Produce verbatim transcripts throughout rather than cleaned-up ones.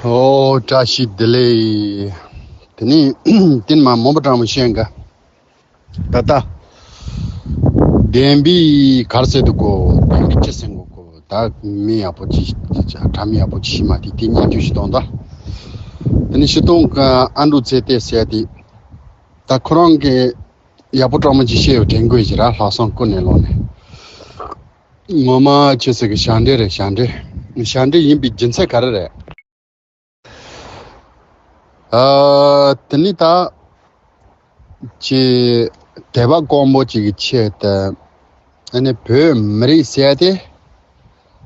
ཨོ་བཀྲ་ཤིས་བདེ་ལེགས། དེ་ནི་དེ་ནི་མ་མོ་པ་ཀྲང་མོ་ཤེས་འགའ། ད་ལྟ་བདེན་པའི་གར་སེ་དུ་གོ། བདེན་པའི་ཅི་སེང་གོ་གོ། ད་མི་ཡག་པོ་ཅི་གྲ་མི་ཡག་པོ་ཅི་ཤི་མ་དེ་དེ་ཉན་རྒྱུ་ཞིག་གཏོང་ད། དེ་ནི་ཤི་སྟོང་ཨ་འབྲུ་ཚེ་ཏེ་ཟེར་དེ། ད་ཁོ་རང་གི་ཡག་པོ་ཀྲང་མོ་ཅི་ཤེས་ཡོད་དྲན་དགོས་ཞེ་ར་ལྷག་སོང་ཀུན་ནས་ལོག་ནས། ངོ་མ་ཁྱེད་ཚོ་གི་ཞབས་འདྲེན་རེད། ཞབས་འདྲེན་ཞབས་འདྲེན་ཡིན་པའི་རྒྱུ་མཚན་ག་རེ་རེད། ཨ། དེ་ནི་ད་ཅི་དད་པ་དཀོན་པོ་ཅིག་གི་ཆེད་དུ་ཨ་ནི་བོད་མི་རིགས་ཟེར་ཏེ།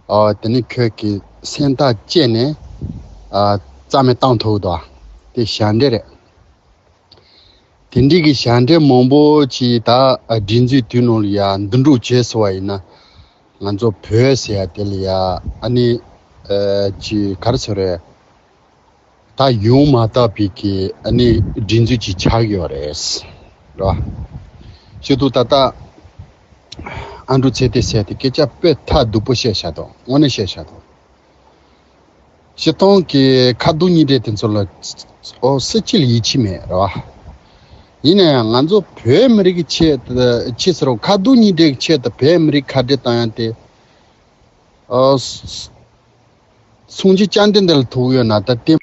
ཨ། དེ་ནི་ཁྱོད་ཀྱི་སེམས་ཐག་བཅད་ནས་ཨ་རྩ་མེད་བཏང་ཐུབ་དོ། དེ་ཞབས་འདྲེན་རེད། དེ་འདྲའི་གི་ཞབས་འདྲེན་མང་པོ་ཅིག་ད་སྒྲིག་འཛུགས་དུས་ནང་ལ་ཡ་འདུ་འགྲོ་བྱས་སོང་བ་ཡིན་ན། ང་ཚོ་བོད་ཟེར་ཡ་དེ་ལ་ཡ་ཨ་ནི་ཨ་ཅིག་ག་རེ་ཟེར་རེད། ད་ཡོང་མ་ཐག་པའི་གི་ཨ་ནི་སྒྲིག་འཛུགས་ཅིག་ཆགས་ཡོད་རེད། རེད་བ། ཞུ་དུ་ད་ལྟ་ཨ་འབྲུ་ཚེ་ཏེ་ཟེར་ཏེ་སྐད་ཆ་དཔེ་ཐག་སྡུག་པོ་བཤད་བཞག་དང་། དངོས་གནས་བཤད་བཞག་དང་། སྤྱིར་བཏང་གི་ཁ་རྡུང་གཉིས་འདྲེས་དེ་ཚོ་ལ་ཨོ་སྲིད་སྤྱི་ལ་ཡིད་ཆེས་མེད་རེད་བ། ཡིན་ན་ཡང་ང་ཚོ་བོད་མི་རིགས་ཀྱི་ཆེད་དུ་ཆེད་ཟེར་རོ། ཁ་རྡུང་གཉིས་འདྲེས་ཀྱི་ཆེད་དུ་བོད་མི་རིགས་ཁ་བྲལ་བཏང་ཡ་དེ་ཨོ་སུང་ཅི་ཅང་ཏན་ཏན་ལ་ཐུག་ཡོད་ན་ད་དེ།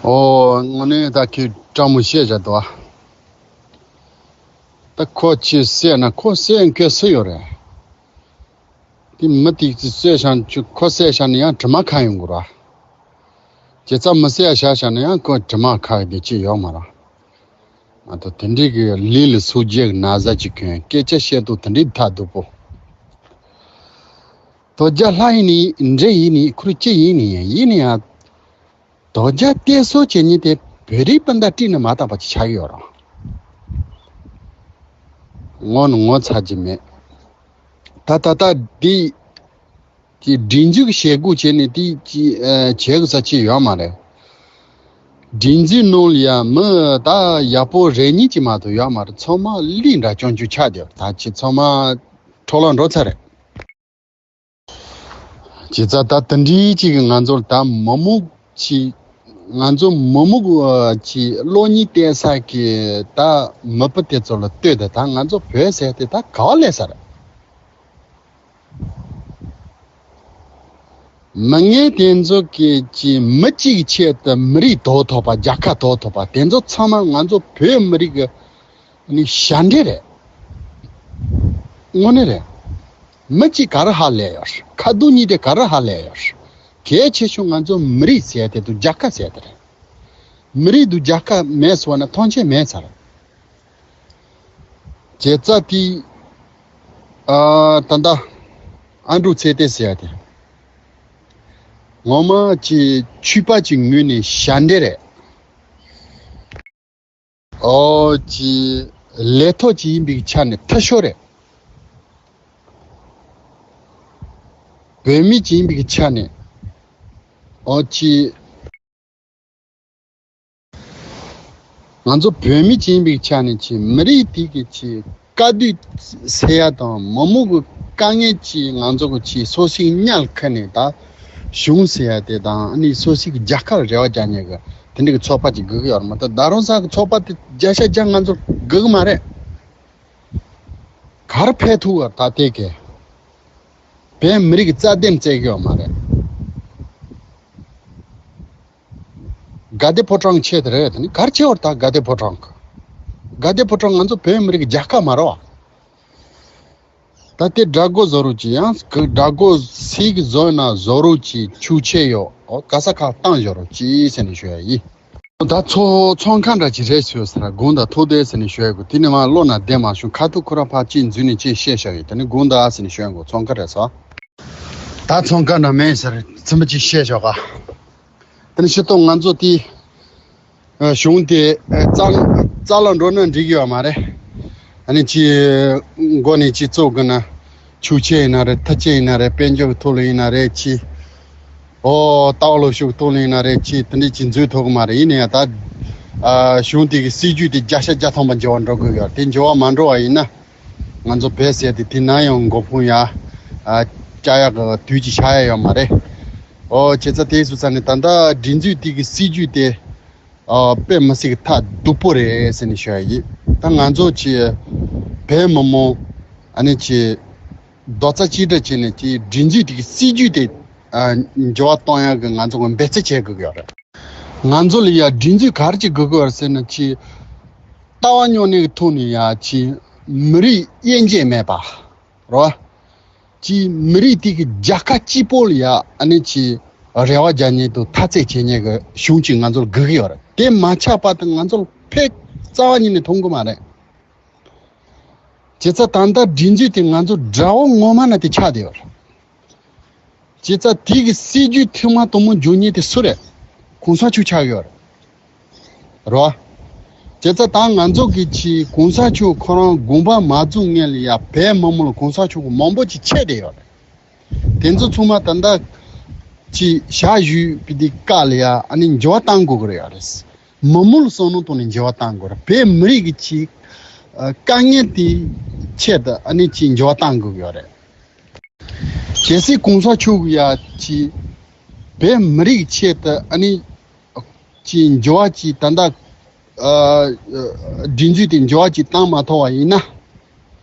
ཨོ་དངོས་གནས་ད་ཁྱོད་སྤྲང་མོ་བཤད་བཞག་འདུག་ཨ། ད་ཁོ་ཅི་བསད་ན་ཁོ་བསད་མཁན་སུ་ཡོད་རེད། དེ་མི་དེ་བསད་བཞག་ཁོ་བསད་བཞག་ན་ཡང་དྲི་མ་ཁ་ཡོང་གི་རེད། བྱས་ཙང་མི་བསད་བཞག་བཞག་ན་ཡང་ཁོ་དྲི་མ་ཁ་གི་དེ་ཅི་ཡོད་མ་རེད། ང་ཚོ་དེ་འདྲའི་གི་ལུས་ལ་སོ་རྒྱག་ན་ཟ་ཅིག་གོན་སྐད་ཆ་བཤད་དུས་དེ་འདྲའི་ཐག་སྡུག་པོ། དོ་རྒྱ་ལྷ་ཡིན་ནི་འདྲེ་ཡིན་ནི་ཁུར་ཅི་ཡིན་ནི་ཡིན་ནི་ཡང་། དོ་རྒྱ་བལྟས་སོ་བྱེད་ཉིན་དེ་བོད་རིགས་སྤུན་ཟླ་བཀྲིས་ནི་མ་དག་པ་ཅིག་ཆགས་ཡོད་རུང་། ངོ་ནི་ངོ་ཚ་གི་མེད། ད་ད་ལྟ་འདི་ཀྱི་སྒྲིག་འཛུགས་བྱེད་སྒོ་བྱས་ནས་དེ་ཀྱི་ཨ་བྱེད་དགོས་ས་ཅི་ཡོད་མ་རེད། སྒྲིག་འཛུགས་ནང་ལ་ཡ་མི་ད་ཡག་པོ་རེ་གཉིས་ཅིག་མ་གཏོགས་ཡོད་མ་རེད། ཚང་མ་ལུས་འདྲ་སྐྱོན་བཅུག་ཆགས་བསྡད་ཡོད། ད་ཅི་ཚང་མ་འཕྲོ་བརླག་འགྲོ་ཚར་རེད། བྱས་ཙང་ད་དེ་འདྲའི་ཅིག་གི་ང་ཚོར་ད་མི་མུག་ཅིག་ང་ཚོ་མི་མུག་ཅིག་གློག་བརྙན་བལྟས་ས་གི་ད་མི་བུ་དེ་ཚོ་ལ་ལྟོས་ཏེ་ད་ང་ཚོ་བོད་ཟེར་དེ་ད་ག་བ་སླེབས་ས་རེད། མི་ངན་དེ་ཚོ་གི་ཅི་མི་གཅིག་གི་ཆེད་དུ་མི་རིགས་དོར་ཐུབ་པ། རྒྱལ་ཁབ་དོར་ཐུབ་པ་དེ་ཚོ་ཚང་མ་ང་ཚོ་བོད་མི་རིགས་ཀྱི་ནི་ཞབས་འདྲེན་རེད། དངོས་གནས་རེད། མི་གཅིག་ག་རེ་ཧ་ལས་ཡོད། ཁ་རྡུང་གཉིས་དེ་ག་རེ་ཧ་ལས་ཡོད། གལ་ཆེ་ཤོས་ང་ཚོ་མི་རིགས་ཟེར་དེ་དང་རྒྱལ་ཁབ་ཟེར་དེ་རེད། མི་རིགས་དང་རྒྱལ་ཁབ་མེད་སོང་ན་ཐོན་སྐྱེད་མེད་ཚར། བྱས་ཙང་དེ་ཨ་ད་ལྟ་ཨ་འབྲུ་ཚེ་ཏེ་ཟེར་ཡ་དེ་ངོ་མ་ཅིག་ཆོས་པ་ཅིག་ངོས་ནས་ཞབས་འདྲེན་རེད། ཨོ་ཅིག་ལས་ཐོག་ཅིག་ཡིན་པའི་ཆ་ནས་ཐ་ཤོར་རེད། བོད་མི་ཅིག་ཡིན་པའི་ཆ་ནས་ཨོ་ཅིག་ང་ཚོ་བོད་མི་ཅིག་ཡིན་པའི་ཆ་ནས་ཅིག་མི་རིགས་དེ་གི་ཅིག་དཀའ་སྡུག་སེལ་ཡ་དང་མི་མང་གི་དཀའ་ངལ་ཅིག་ང་ཚོ་གི་ཅིག་སོ་སོའི་གཉའ་ཁ་ནས་ད་གཞུང་ཟེར་ཡ་དེ་དང་ཨ་ནི་སོ་སོའི་གི་རྒྱལ་ཁབ་རེ་བ་རྒྱག་མཁན་གི་དེ་འདྲ་གི་ཚོགས་པ་ཅིག་དགོས་ཀྱི་ཡོད་རེད་མ་གཏོགས། ད་རུང་ས་གི་ཚོགས་པ་དེ་བརྒྱ་ཆ་བརྒྱ་ང་ཚོ་དགོས་ཀྱི་མ་རེད། ག་རེ་ཕན་ཐོགས་བ་ད་ལྟའི་གི་བོད་མི་རིགས་རྩ་དོན་བརྩད་ཀྱི་ཡོད་མ་རེད། དགའ་ལྡན་ཕོ་བྲང་ཆེད་དུ་རེད། དེ་ནི་ག་རེ་ཆེ་བར་ད་དགའ་ལྡན་ཕོ་བྲང་གི་དགའ་ལྡན་ཕོ་བྲང་ང་ཚོ་བོད་མི་རིགས་རྒྱལ་ཁབ་མ་རེད་བ། ད་ལྟའི་དགྲ་མགོ་བཟོ་རོགས་གྱིས། ཡང་དགྲ་མགོ་སིག་བཟོས་ན་བཟོ་རོགས་གྱིས། ཆུ་ཆེ་ཡོད། ཨོ་ག་ས་ཁ་བཏང་བཞག་རོགས་གྱིས་ཟེར་ནས་ཞུ་ཡ་ཡིན། ད་ཚོ་ཚོང་ཁང་འདྲ་ཅིག་རེད་ཞུ་ས་ར་དགོང་དག་ཐུག་བསྡད་ཟེར་ནས་ཞུ་ཡ་གོ། དེ་ནས་མ་བློ་ན་བསྡད་མ་བྱུང་། ཁ་ཐུག་ཁོ་རང་ཕར་ཅིག་འཛུལ་ནས་ཅིག་བཤད་བཞག་ཡོད། དེ་ནས་དགོང་དག་ཟེར་ནས་ཞུ་ཡ་གོ། ཚོང་ཁང་རེད་ས། ད་ཚོང་ཁང་ན་མེད་ཟེར་ཚིམ་པ་ཅིག་བཤད་བཞག་ག། དེ་ནས་ཤི་ཏོ་ང་ཚོ་དེ་གཞུང་དེ་རྩ་རྩ་ལ་འགྲོ་ན་འགྲིག་གི་ཡོད་མ་རེད། ཨ་ནི་ཅི་མགོ་ནས་ཅི་བཙུགས་དགོས་ན། ཆུ་ཆེ་ཡིན་ན་རེད། ཐ་ཆེ་ཡིན་ན་རེད། དཔལ་འབྱོར་གྱི་ཐོག་ལ་ཡིན་ན་རེད། ཅི་ཨོ་ཏའོ་ལོ་ཤུགས་གཏོང་ལེན་ན་རེད། ཅི་དེ་འདྲས་ཅི་འཛུལ་ཐུབ་ཀྱི་མ་རེད། ཡིན་ན་ཡང་ད་ཨ་གཞུང་དེ་གི་སྲིད་ཇུས་དེ་བརྒྱ་ཆ་བརྒྱ་ཐམ་པ་འགྱུར་བ་འགྲོ་དགོས་ཡོད། དེ་འགྱུར་བ་མ་འགྲོ་བ་ཡིན་ན་ང་ཚོ་བོད་ཟེར་དེ་དེ་ན་ཡང་མགོ་ཕུང་ཡ་ཨ་བཅའ་ཡག་གི་དུས་ཀྱི་ཆགས་ཡ་ཡོད་མ་རེད། ཨོ་བྱས་ཙང་དེ་སོང་ཙང་ནི་ད་ལྟ་སྒྲིག་འཛུགས་དེ་གི་སྲིད་ཇུས་དེ་ཨ་དཔེ་མི་སྲིད་གི་ཐག་སྡུག་པོ་རེད་ཟེར་ནས་ཞུ་ཡ་ཡིན། ད་ང་ཚོ་ཆེ་བོད་མི་མང་ཨ་ནི་ཆེ་རྡོག་རྩ་གཅིག་སྒྲིལ་བྱས་ནས་ཀྱི་སྒྲིག་འཛུགས་དེ་གི་སྲིད་ཇུས་དེ་ཨ་འགྱུར་བ་གཏོང་ཡ་གི་ང་ཚོ་གི་འབད་བརྩོན་བྱེད་དགོས་ཀྱི་ཡོད་རེད། ང་ཚོ་ལ་ཡ་སྒྲིག་འཛུགས་ག་རེ་ཅིག་དགོས་ཀྱི་ཡོད་རེད་ཟེར་ན་ཆེ་ལྟ་བ་སྙོམས་ནས་གི་ཐོག་ནས་ཡ་ཆེ་མི་རིགས་དབྱེ་འབྱེད་མེད་པ། རོ། ཅི་མི་རིགས་དེ་གི་རྒྱལ་ཁབ་གཅིག་པོ་ལ་ཡ་ཨ་ནི་ཅི་རེ་བ་རྒྱག་མཁན་དང་འཐབ་རྩོད་བྱེད་མཁན་གི་གཞུང་ཅིག་ང་ཚོར་དགོས་ཀྱི་ཡོད་རེད། དེ་མ་ཆགས་བར་དུ་ང་ཚོར་ཕན་རྩ་བ་ཉིད་ནས་ཐོན་གི་མ་རེད། བྱས་ཙང་ད་ལྟ་སྒྲིག་འཛུགས་དེ་ང་ཚོ་དགྲ་བོ་ངོ་མ་ན་དེ་ཆགས་བསྡད་ཡོད་རེད། བྱས་ཙང་དེ་གི་སྲིད་ཇུས་ཐེངས་མ་དང་པོ་འཇོག་མཁན་དེ་སུ་རེད། གོང་ས་མཆོག་ཆགས་ཡོད་རེད། རོ། བྱས་ཙང་ད་ང་ཚོ་གི་ཆེ་གོང་ས་མཆོག་ཁོ་རང་དགོངས་པ་མ་རྫོགས་སྔོན་ལ་ཡ་བོད་མི་མང་ལ་གོང་ས་མཆོག་གི་མང་པོ་ཅིག་ཆད་བསྡད་ཡོད་རེད། དེ་ཚོ་ཚང་མ་ད་ལྟ་ཅི་བཞག་ཞུས་པའི་དེ་བཀའ་ལ་ཡ་ཨ་ནི་འགྱུར་བ་གཏང་དགོས་ཀྱི་རེད་ཡ་རེད། མི་མང་ལ་བསམ་བློ་བཏང་ནས་འགྱུར་བ་གཏང་དགོས་རེད། བོད་མི་རིགས་ཀྱི་ཆེ་དཀའ་ངལ་དེ་ཆེད་དུ་ཨ་ནི་ཅི་འགྱུར་བ་གཏང་དགོས་ཀྱི་ཡོད་རེད། གལ་སྲིད་གོང་ས་མཆོག་གི་ཡ་ཅི་བོད་མི་རིགས་ཆེད་དུ་ཨ་ནི་ཅི་འགྱུར་བ་ཅི་ད་ལྟ་ཨ་སྒྲིག་འཛུགས་དེ་འགྱུར་བ་ཅི་བཏང་མ་ཐུབ་པ་ཡིན་ན།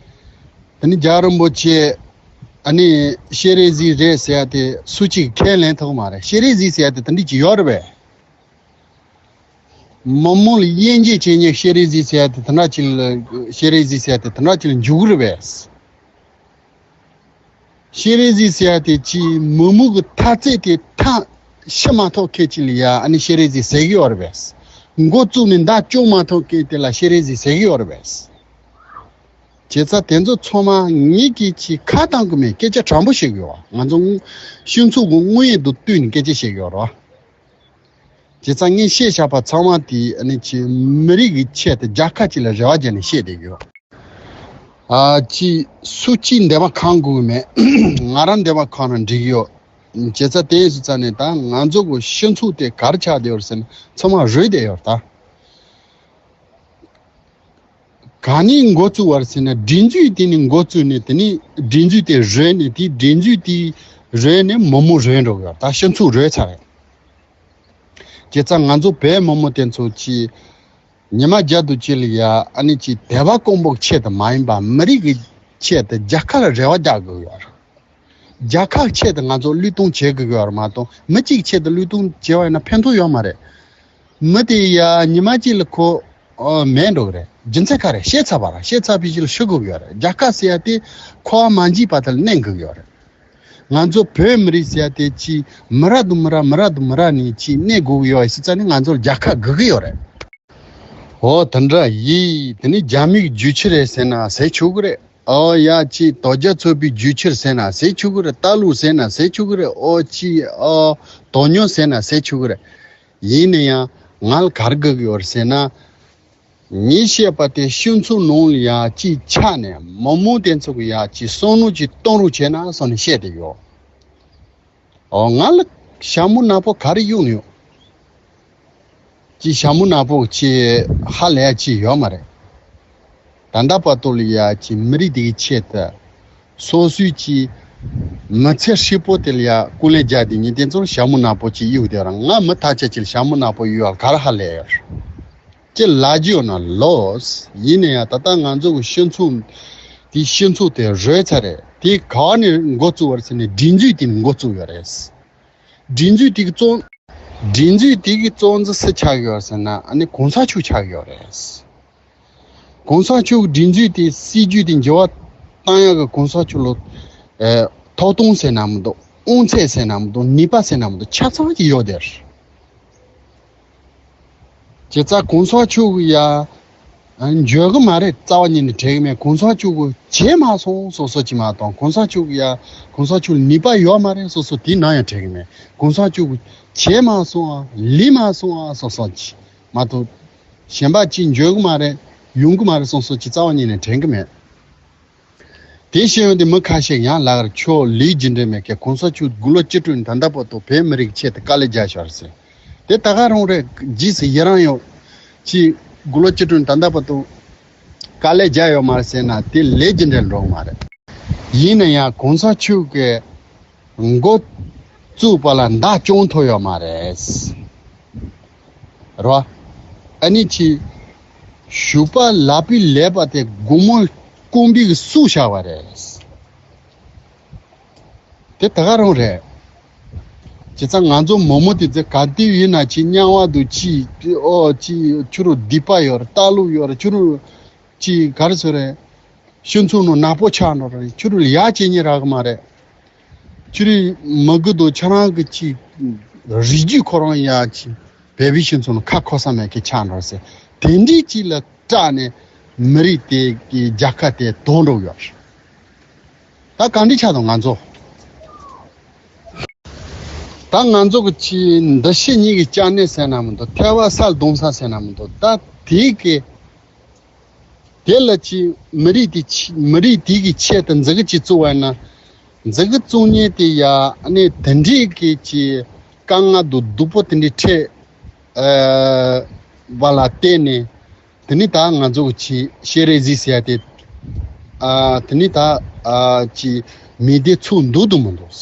ད་ནི་རྒྱལ་བ་རིན་པོ་ཆེ་ཨ་ནི་སྤྱན་རས་གཟིགས་རེད་ཟེར་ཡ་དེ་སུ་གཅིག་ཁས་ལེན་ཐུབ་མ་རེད། སྤྱན་རས་གཟིགས་ཟེར་ཡ་དེ་ད་འདྲ་ཅིག་ཡོད་རེད་པས། མི་མང་ལ་དབྱེ་འབྱེད་བྱེད་མཁན་སྤྱན་རས་གཟིགས་ཟེར་ཡ་དེ་ད་འདྲ་ཅིག་ལ་སྤྱན་རས་གཟིགས་ཟེར་ཡ་དེ་ད་འདྲ་ཅིག་ལ་འཇུག་གི་རེད་པས། སྤྱན་རས་གཟིགས་ཟེར་ཡ་དེ་ཅི་མི་མང་གི་འཐབ་རྩོད་དེ་ཐག་ཤི་མ་ཐོག་ཁེ་ཅི་ལ་ཡ་ཨ་ནི་སྤྱན་རས་གཟིགས་ཟེར་གི་ཡོད་རེད་པས། འགོ་བཙུགས་ནས་མདའ་བཅོམ་མ་ཐོག་ཁེ་དེ་ལ་སྤྱན་རས་གཟིགས་ཟེར་གི་ཡོད་རེད་པས། བྱས་ཙང་དེ་ཚོ་ཚང་མ་ངེད་ཀྱིས་ཅི་ཁ་བཏང་གི་མེད། སྐད་ཆ་དྲང་པོ་བཤད་གི་ཡོད། ང་ཚོ་སྤྱི་ཚོགས་ཀྱི་དངོས་ཡོད་དུ་བསྟུན་ནས་སྐད་ཆ་བཤད་གི་ཡོད་རེད། བྱས་ཙང་ངས་བཤད་བཞག་པ་ཚང་མ་དེ་ཨ་ནི་ཅི་མི་རིགས་ཀྱི་ཆེད་དུ་རྒྱལ་ཁབ་ཅིག་ལ་རེ་བ་བརྒྱབ་ནས་བཤད་བསྡད་ཡོད། ཨ་ཅི་སུ་གཅིག་འདས་པ་ཁེངས་དགོས་ཀྱི་མེད། ང་རང་འདས་པ་ཁེངས་ན་འགྲིག་གི་ཡོད། བྱས་ཙང་དེ་ཡིན་ཙང་ནས་ད་ང་ཚོ་གི་སྤྱི་ཚོགས་དེ་ག་རེ་ཆགས་བསྡད་ཡོད་ཟེར་ན་ཚང་མ་རུལ་བསྡད་ཡོད་ད། གང་ནས་འགོ་བཙུགས་པ་རེད་ཟེར་ན་སྒྲིག་འཛུགས་དེ་ནས་འགོ་བཙུགས་ནས་དེ་ནས་སྒྲིག་འཛུགས་དེ་རུལ་ནས་དེ་སྒྲིག་འཛུགས་དེ་རུལ་ནས་མི་མང་རུལ་འགྲོ་གི་ཡོད་ད། སྤྱི་ཚོགས་རུལ་ཚར་རེད། བྱས་ཙང་ང་ཚོ་བོད་མི་མང་དེ་ཚོ་ཅི་ཉི་མ་བརྒྱ་དུ་ཅི་ལ་ཡ་ཨ་ནི་ཅི་དད་པ་སྐོང་པོ་ཆེད་དུ་མ་ཡིན་པ་མི་རིགས་ཀྱི་ཆེད་དུ་རྒྱལ་ཁབ་ལ་རེ་བ་རྒྱག་དགོས་ཡོད་རེད། རྒྱལ་ཁབ་ཆེད་དུ་ང་ཚོ་བློས་གཏོང་བྱེད་དགོས་ཀྱི་ཡོད་རེད་མ་གཏོགས་མི་གཅིག་ཆེད་དུ་བློས་གཏོང་བྱས་པ་ཡིན་ན་ཕན་ཐོགས་ཡོད་མ་རེད། མི་དེ་ཡ་ཉི་མ་གཅིག་ལ་ཁོ་ཨ་མེད་འགྲོ་གི་རེད། རྒྱུ་མཚན་ག་རེ་བཤད་ཚར་བ་རེད། བཤད་ཚར་བའི་རྗེས་ལ་ཤི་དགོས་ཀྱི་ཡོད་རེད། རྒྱལ་ཁབ་ཟེར་ཡ་དེ་འཁོར་བ་མ་འཇིག་པ་དེ་ལ་གནས་དགོས་ཀྱི་ཡོད་རེད། ང་ཚོ་བོད་མི་རིགས་ཟེར་ཡ་དེ་ཅི་མི་རག་དུ་མི་རག་མི་རག་དུ་མི་རག་ནས་ཅི་གནས་དགོས་ཀྱི་ཡོད་ཟེར་ཙང་ནི་ང་ཚོར་རྒྱལ་ཁབ་དགོས་ཀྱི་ཡོད་རེད། འོ་དེ་འདྲ་ཡིན། དེ་ནི་རྒྱ་མིའི་རྒྱུ་ཆ་རེད་ཟེར་ན་ཟེར་ཆོག་གི་རེད། ཨོ་ཡ་ཅི་དོལ་རྒྱལ་ཚོགས་པའི་རྒྱུ་ཆ་ཟེར་ན་ཟེར་ཆོག་གི་རེད། ལྟ་ལུགས་ཟེར་ན་ཟེར་ཆོག་གི་རེད། ཨོ་ཅི་ཨོ་དོལ་ཉོ་ཟེར་ན་ཟེར་ཆོག་གི་རེད། ཡིན་ན་ཡང་ང་ལ་ག་རེ་དགོས་ཀྱི་ཡོད་རེད་ཟེར་ན། ངས་བཤད་པ་དེ་སྤྱི་ཚོགས་ནང་ལ་ཡ་ཅིག་ཆགས་ནས་མི་མང་དེ་ཚོ་གི་ཡ་ཅིག་བསམ་བློ་ཅིག་གཏོང་རོགས་བྱས་ན་བསམ་ནས་བཤད་དེ་ཡོད། ཨོ་ང་ལ་ཞྭ་མོ་ནག་པོ་ག་རེ་གཡུག་ནས་ཡོད། ཅིག་ཞྭ་མོ་ནག་པོ་ཅིག་ཧ་ལས་ཅིག་ཡོད་མ་རེད། ད་ལྟ་བར་དུ་ལ་ཡ་ཅིག་མི་རིགས་དེ་གི་ཆེད་དུ་སོ་སོའི་ཅིག་མི་ཚེ་ཧྲིལ་པོ་དེ་ལ་ཡ་སྐུ་ལས་རྒྱག་དེ་ཉིན་དེ་ཚོར་ཞྭ་མོ་ནག་པོ་ཅིག་གཡུག་དེ་རང་ང་མི་ཐ་ཆད་ཅིག་ལ་ཞྭ་མོ་ནག་པོ་གཡུག་ཡ་ག་རེ་ཧ་ལས་ཡོད། ཅི་ལབ་རྒྱུ་ཡོད་ན་ལོས། ཡིན་ན་ཡང་ད་ལྟ་ང་ཚོ་གི་སྤྱི་ཚོགས་དེ་སྤྱི་ཚོགས་དེ་རོལ་ཚར་རེད། དེ་ག་ནས་འགོ་བཙུགས་པ་རེད་ཟེར་ན་སྒྲིག་འཛུགས་དེ་ནས་འགོ་བཙུགས་ཡོད་རེད། སྒྲིག་འཛུགས་དེ་གི་གཙོ་སྒྲིག་འཛུགས་དེ་གི་གཙོ་འཛིན་སུ་ཆགས་ཡོད་ཟེར་ན་ཨ་ནི་གོང་ས་མཆོག་ཆགས་ཡོད་རེད། གོང་ས་མཆོག་གི་སྒྲིག་འཛུགས་དེ་སྲིད་ཇུས་དེ་འགྱུར་བ་བཏང་ཡག་གི་གོང་ས་མཆོག་ལ་ཨེ་ཐོབ་ཐང་ཟེར་ན་མི་འདུག་དབང་ཚད་ཟེར་ན་མི་འདུག་ནུས་པ་ཟེར་ན་མི་འདུག་ཆ་ཚང་གི་ཡོད་དེ་རེད། བྱས་ཙང་གོང་ས་མཆོག་གི་ཡ་འཇོན་གི་མ་རེད། རྩ་བ་ཉིད་ནས་དྲན་གི་མེད། གོང་ས་མཆོག་གི་བྱས་མ་སོང་སོ་སོ་ཅི་མ་གཏོང་། གོང་ས་མཆོག་གི་ཡ་གོང་ས་མཆོག་ལ་ནུས་པ་ཡོད་མ་རེད་སོ་སོ་དེ་ནང་ཡང་དྲན་གི་མེད། གོང་ས་མཆོག་གི་བྱས་མ་སོང་ཨ་ལས་མ་སོང་ཨ་སོ་སོ་ཅི་མ་གཏོགས་གཞན་པ་ཅི་འཇོན་གི་མ་རེད། ཡོང་གི་མ་རེད་སོ་སོ་ཅི་རྩ་བ་ཉིད་ནས་དྲན་གི་མེད། དེ་བཤད་ཡོང་དུས་མི་ཁ་ཤས་ཡང་ལབ་རེད། ཁྱོད་ལས་རྒྱུ་འབྲས་མེད་མཁན། གོང་ས་མཆོག་དགུང་ལོ་བཅུ་དྲུག་ནས་ད་ལྟ་བར་དུ་བོད་མི་རིགས་ཆེད་དུ་དཀའ་ལས་རྒྱག་ཤོར་ཟེར། དེ་ད་ག་རང་རེད། རྗེས་སུ་ཡི་རང་ཡོད། ཅིག་དགུང་ལོ་བཅུ་དྲུག་ནས་ད་ལྟ་བར་དུ་དཀའ་ལས་རྒྱག་ཡོད་མ་རེད་ཟེར་ན་དེ་ལས་རྒྱུ་འབྲས་འགྲོ་གི་མ་རེད། ཡིན་ན་ཡང་གོང་ས་མཆོག་གི་མགོ་ བཙུགས་པ་ལ་མདའ་གཅོང་ཐོ་ཡོད་མ་རེད། རོ། ཨ་ནི་ཅི། ཞུགས་པ་ལག་པའི་ལས་པ་དེ་སྒོར་མོ་རྐང་པའི་གི་བཙུགས་བཞག་པ་རེད། དེ་ད་ག་རང་རེད། བྱས་ཙང་ང་ཚོ་མོག་མོག་དེ་ཚོ་ག་དུས་ཡིན་ན་ཅི་དམྱལ་བ་དུ་ཅི་ཨོ་ཅི་ཁྱོད་རང་སྡིག་པ་ཡོད་རེད། ལྟ་ལུགས་ཡོད་རེད། ཁྱོད་རང་ཅི་ག་རེ་ཟེར་རེད། སྤྱི་ཚོགས་ནང་ནག་པོ་ཆགས་འགྲོ་རེད། ཁྱོད་རང་ཡག་བྱེད་མཁན་རག་གི་མ་རེད། ཁྱོད་རང་མི་དགོས་དོ་ཁྱོད་རང་གི་ཅི་རིགས་རྒྱུད་ཁོ་རང་ཡག་ཅི་བོད་པའི་སྤྱི་ཚོགས་ནང་ཁ་འཁོར་ས་མེད་མཁན་ཆགས་འགྲོ་ཟེར། དེ་འདྲའི་ཅི་ལ་སྐྲག་ནས་མི་རིགས་དེ་གི་རྒྱལ་ཁབ་དེ་དོར་འགྲོ་ཡོད་རེད། ད་གང་འདྲ་ཆགས་འདུག་ང་ཚོ། ད་ང་ཚོ་གི་ཅི་འདུ་ཤེས་གཉིས་ཀྱི་སྐྱབས་གནས་ཟེར་ན་མི་འདུག་ཐལ་བ་སར་ལྡང་ས་ཟེར་ན་མི་འདུག་ད་དེ་གི་དེ་ལ་ཅི་མི་རིགས་དེ་ཅི་མི་རིགས་དེ་གི་ཆེད་དུ་མཛད་སྒོ་ཅིག་བཙུགས་པ་ཡིན་ན། མཛད་སྒོ་བཙུགས་མཁན་དེ་ཡ་ཨ་ནི་དེ་འདྲའི་གི་ཅི་དཀའ་ངལ་དང་སྡུག་པོ་དེ་འདྲའི་འཕྲད་ཨ་བ་ལ་བརྟེན་ནས། དེ་ནི་ད་ང་ཚོ་གི་ཅི་ཤེས་རིག་གཟིགས་ཟེར་ཡ་དེ་ཨ་དེ་ནི་ད་ཨ་ཅི་མི་སྡེ་ཚུགས་འདུག་དང་མི་འདུག་ད་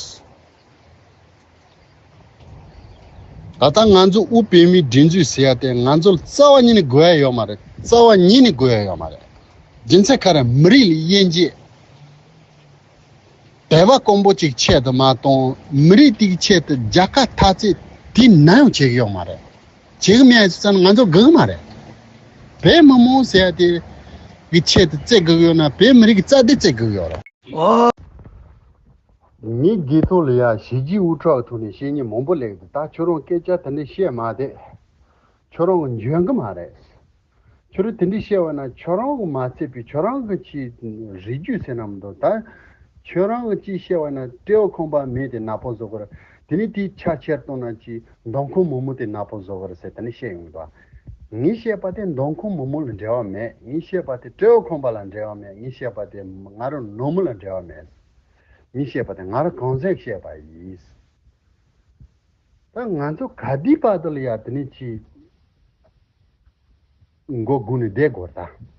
ལྟ་ང་ཚོ་དབུ་བོད་མིའི་སྒྲིག་འཛུགས་ཟེར་ཡ་དེ་ང་ཚོ་ལ་རྩ་བ་ཉིད་ནས་དགོས་ཡ་ཡོད་མ་རེད། རྩ་བ་ཉིད་ནས་དགོས་ཡ་ཡོད་མ་རེད། རྒྱུ་མཚན་ག་རེ། མི་རིགས་ལ་དབྱེ་འབྱེད། དད་པ་དཀོན་པོ་ཅིག་ཆེད་དུ་མ་གཏོང་། མི་རིགས་དེ་གི་ཆེད་དུ་རྒྱལ་ཁ་འཐབ་རྩོད་དེ་ནམ་ཡང་བྱེད་ཀྱི་ཡོད་མ་རེད། བྱེད་ཀྱི་མེད་ཙང་ང་ཚོ་དགའ་གི་མ་རེད། བོད་མི་མང་ཟེར་ཡ་དེ་གི་ཆེད་དུ་རྩོད་དགོས་ཀྱི་ཡོད་ན་བོད་མི་རིགས་ཀྱི་རྩ་དེ་རྩོད་དགོས་ཀྱི་ཡོད་རེད། ངའི་དགེ་ཐོག་ལ་ཡ་གཞིས་བྱེས་དབུ་ཕྲུག་གི་ཐོག་ནས་བཤད་མཁན་མང་པོ་སླེབས་འདུག་ད་ཁྱོད་རང་སྐད་ཆ་དེ་འདྲ་བཤད་མ་བསྡད། ཁྱོད་རང་གི་འཇོན་གི་མ་རེད། ཁྱོད་རང་དེ་འདྲ་བཤད་པ་ན་ཁྱོད་རང་གི་མ་ཚད་པའི་ཁྱོད་རང་གི་ཅི་རིགས་རྒྱུད་ཟེར་ན་མི་འདུག་ད་ཁྱོད་རང་གི་ཅི་བཤད་པ་ན་སྤྲེའུ་ཁང་པ་མི་དེ་ནག་པོ་བཟོ་གི་རེད། དེ་ནས་དེའི་ཆ་ཆེར་གཏོང་ན་ཅི་མདོ་ཁམས་མི་མང་དེ་ནག་པོ་བཟོ་གི་རེད་ཟེར་དེ་འདྲ་བཤད་ཡོང་གི་འདུག་ངས་བཤད་པ་དེ་མདོ་ཁམས་མི་མང་ལ་འབྲེལ་བ་མེད། ངས་བཤད་པ་དེ་སྤྲེའུ་ཁང་པ་ལ་འབྲེལ་བ་མེད། ངས་བཤད་པ་དེ་ང་རང་ནོར་མི་ལ་འབྲེལ་བ་མེད། ངས་བཤད་པ་དེ་ང་རང་གང་ཟག་བཤད་པ་ཡིན། ད་ང་ཚོ་ག་དུས་བར་དུ་ལ་ཡ་དེ་ནས་ཅི་མགོ་སྒུར་ནས་བསྡད་དགོས་རེད་ད།